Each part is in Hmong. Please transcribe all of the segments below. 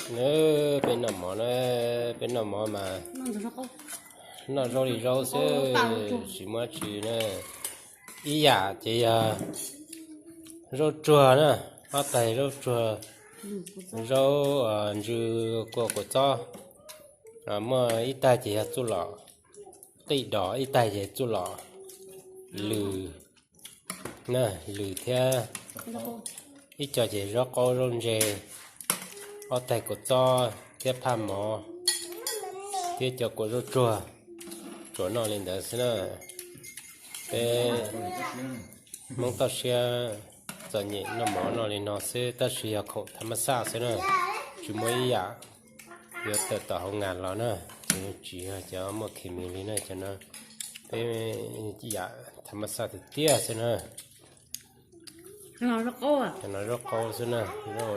Peb noj mov na, peb noj mov mas noj zaub li zaub xwb, tsis muaj dab tsi na. Ib yam ces yog zaub tsuag na, ob taig zaub tsuag, zaub ntsw kua kuv txob, muaj ib taig ces yog txuj lom, qij dos ib taig ces txuj lom, lws na, lws thiab ib co ces zaub qaub zaub ntse, ob taig kuv txob thiab phaj mov thiab cov kua zaub tsuag, tsuas noj li ntawd xwb na. Peb Hmoob toj siab txom nyem noj mov noj li no xwb tab sis yog khoom tham mas xaj xwb na, tsis muaj ib yam yuav tawm tom hauv ngas los na, tsis yog cov muaj khes mis li na, cov no peb yam tham mas xaj tiag tiag xwb na. Cov no zaub qaub xwb na,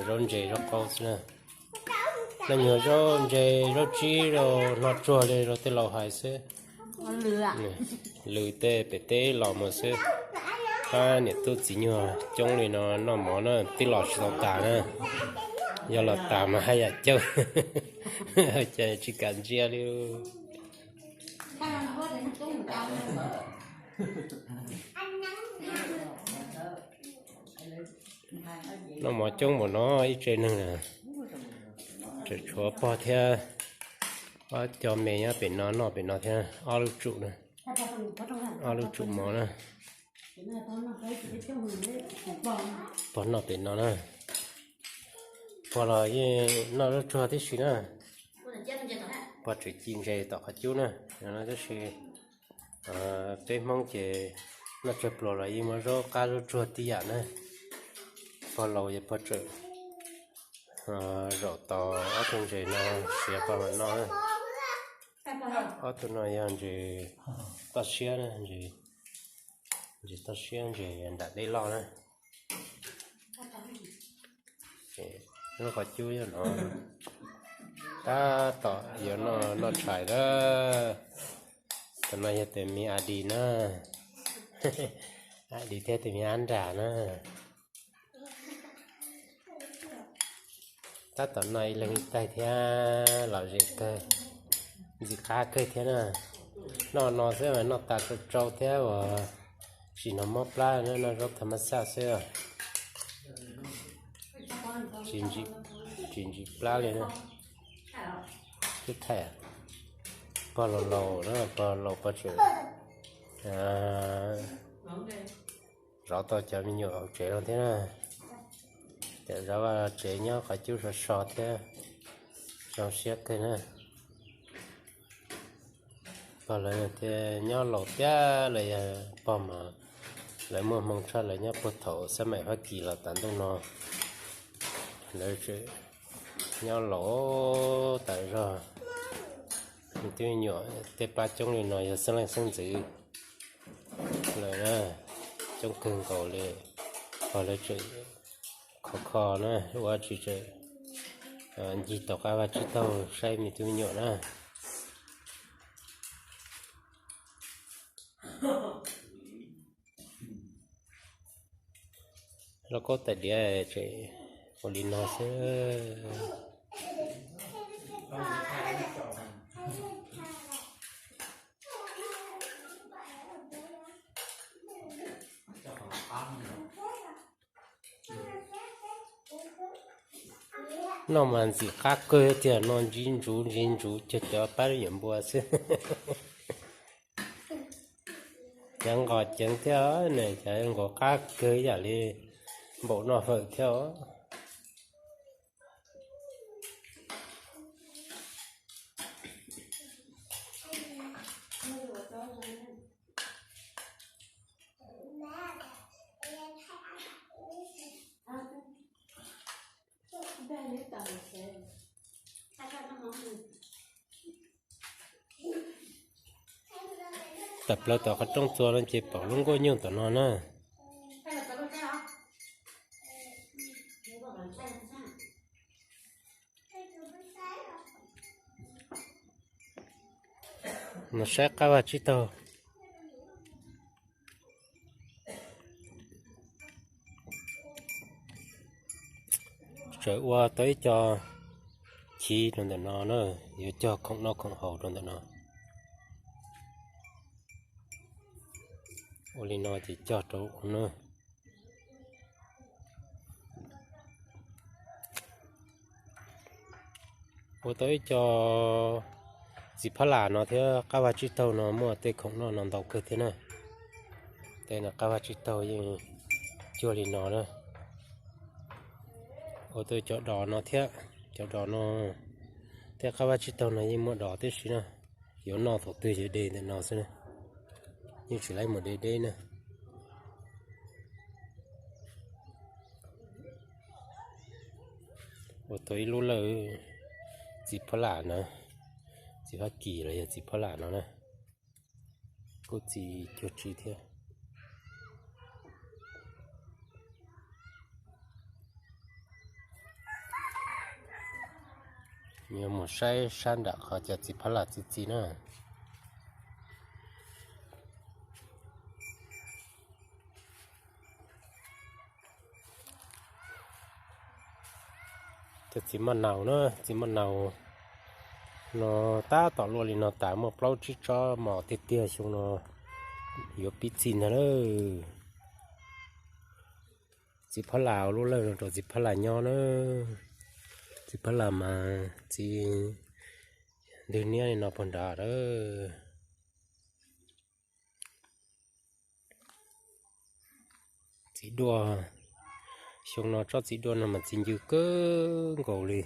zaub ntse zaub qaub xwb na. Noj nyuag zaub ntse zaub tsib rau hno tsuag li rau tej laus hais xwb. Lws tej pem teb los mus xwb. Pab niam tub txiv nyuag coob li no noj mov na twb los tsis tau tas na. Yog los tas mas haj yam coob, cas tsis kam ntsia li. Noj mov coob npaum no ib tsev neeg na, tseem tshuav pog thiab ob co me nyob pem no noj pem no thiab ob lub tsum na, ob lub tsum mov na. Pog noj pem no na, pog los yeej noj zaub tsuag tib si na. Pog tseem ci ntses tom qhov cub na, tab sis peb Hmoob ces noj tsawg pluas los yeej muab zaub qab zaub tsuag tib yam na. Pog laus ces pog tseem zaum tos ob tug ntses no siav pog mam noj na. Ob tug no yog ntses toj siab na, ntses toj siab ntses nram dej loj na. Lub qhov cub yog no, tab tom yuav noj noj tshais lawm. Tus no yog tus me Adi na, Adi thiab tus me Ab Nras na. Tab tom noj ib leeg ib taig thiab lom zem kawg, ntxim qab kawg thiab na. Noj no xwb mas noj tas tsau tsau thiab uas tsis hnov mob plab, noj zaub tham mas xaj xwb, tsis ntsim plab li na. Twb thaij pog laus laus na, pog laus pog tseem zov tau cov me nyuam hauv tsev no thiab na. Cov zov vaj tsev nyob qhov cub so so thiab zoo siab kawg na. Pog lawv tias nyob laus tiag lawm, yog pog mas lawv muaj hmoo tshaj lawv nyob puag thaum xab maim Fab Kis los tas ntuj no. Lawv tseem nyob laus tas zog. Twb nyuam tej pab coob li no yog xeeb leej xeeb ntxwv lawm na, coob kawg nkaus li. Pog lawv tseem khov kho na, ua tsis tseem ncig tom qab vaj tsib taug saib me tub me nyuam na. Lauj kaub tais diav tseem ua li no xwb. Noj mas ntxim qab kawg tiag, no ntsib ntsuv ntsib ntsuv cuag cov pab lub nyuam npua xwb. Cov nqos ceev thiab, cov nqos qab kawg ib yam li npaum noj fawm thiab os. Tawm plaws tom qhov rooj txuas no ces pom lub nkuaj nyuj tom no na. Mus saib qab vaj tsib taug. Tseem ua tau ib co khib rau ntawm no na, yuav cog khoom noj khoom haus rau ntawm no. Ua li no ces cog rau ub na. Ua tau ib co txiv phab lam no thiab qab vaj tsib taug no muaj tej khoom noj no ntau kawg thiab na. Tej no qab vaj tsib taug yeej cuag li no na. Ua tau cov dos no thiab, cov dos no thiab qab vaj tsib taug no yeej muaj dos tib si na. Yuav noj thaum twg ces de ntawm no xwb na, yeej tsis laib mus de deb na. Ua tau ib lub lawj txiv phab lam na, txiv Fab Kis los yog txiv phab lam no na, kuj txi cuag tsi thiab. Yuav mus saib sab nram qhov cov txiv phab lam txi txiv na. Cov txiv maj naus na, txiv maj naus no tab tom luaj li no tas muaj plaub tsib tsob mos tiag tiag, xyoo no yuav pib txi ntag lawm. Txiv phab lam ua lub lawj no rau txiv phab lam nyob na. Txiv phab lam mas txi ntwg niab li no puag nrad lawm. Txiv duaj, xyoo no tsob txiv duaj no mas txi ncw kawg nkaus li.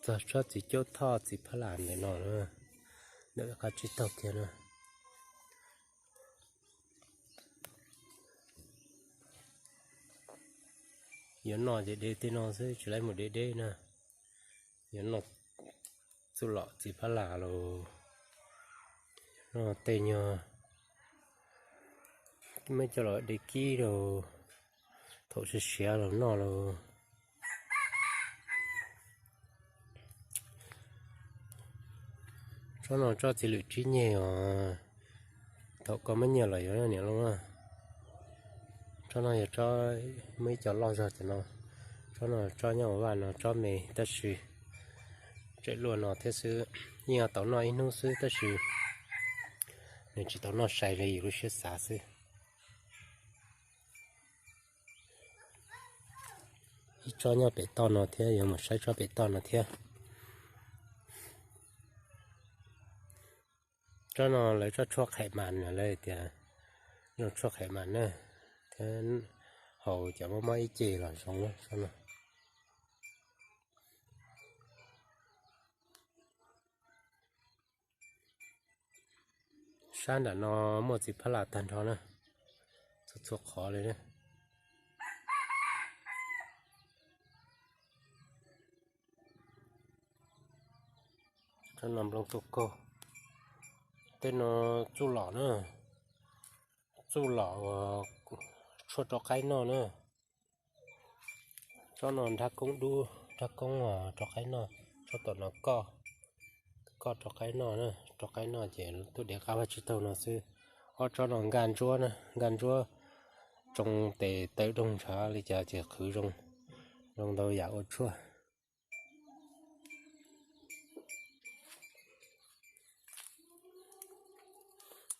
Txog tsob txiv cuab thoj txiv phab lam ntawm no, ntawm qab tsib taug kiag na. Yuav noj ces de tej no xwb, tsis laib mus de deb na. Yuav noj txuj lom txiv phab lam los, noj tej nyuag, muab coj los de kib rau thaum siav siav los noj los. Tsob no tsob txiv lwm tsib nyeg os, thaum koj muab nyiaj los yuav niam loj. Tsob no yog tsob muaj ib co loj zog cov no. Tsob no tsob nyob hauv vaj no tsob me tab sis tseem luaj no thiab xwb, yeej tau noj ib hnub xwb tab sis nws tsis tau noj sai li yus lub siab xav xwb. Ib tsob nyob pem toj no thiab, yuav mus saib tsob pem toj no thiab. Tsob no lawv tsob tshuaj qhaim mas, lawv tias zoo tshuaj qhaim mas na, thiab haus cov mob mob ib ce los zoo na tsob no. Sab nram no muaj txiv phab lam tag nrho na, txhua txhua qhov li na. Tsob no nplooj tuaj kaug. Tej no txuj lom na, txuj lom uas tshuaj rau qaib noj na. Tsob no nrab koob dub, nrab koob rau qaib noj. Tsob tom no koj, koj rau qaib noj na, rau qaib noj ces tuaj de qab vaj tsib taug no xwb. Ob tsob no nkaj ntsuab na, nkaj ntsuab tsoo tes taw doog ntshav li cas ces qhwv zoo, zoo ntau yam ua tshuaj.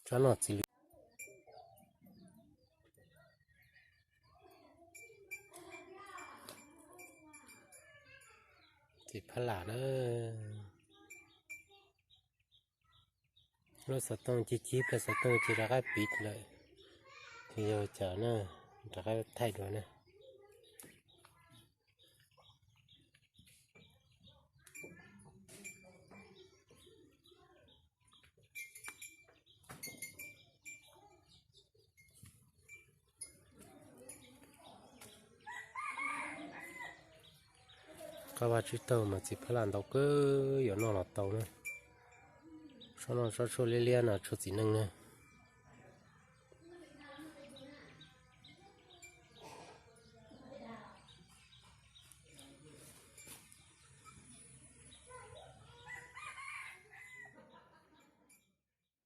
Tsob no txiv lwm, txiv phab lam na. Lub xov tooj cig cig, plaws xov tooj ces rov qab piv lawm, ces yog cas na, rov qab thaij dua na. Qab vaj tsib taug mas txiv phab lam ntau kawg, yuav noj los tau na. Tsob no tsob tshuaj liab liab no tshuaj txiv neej na.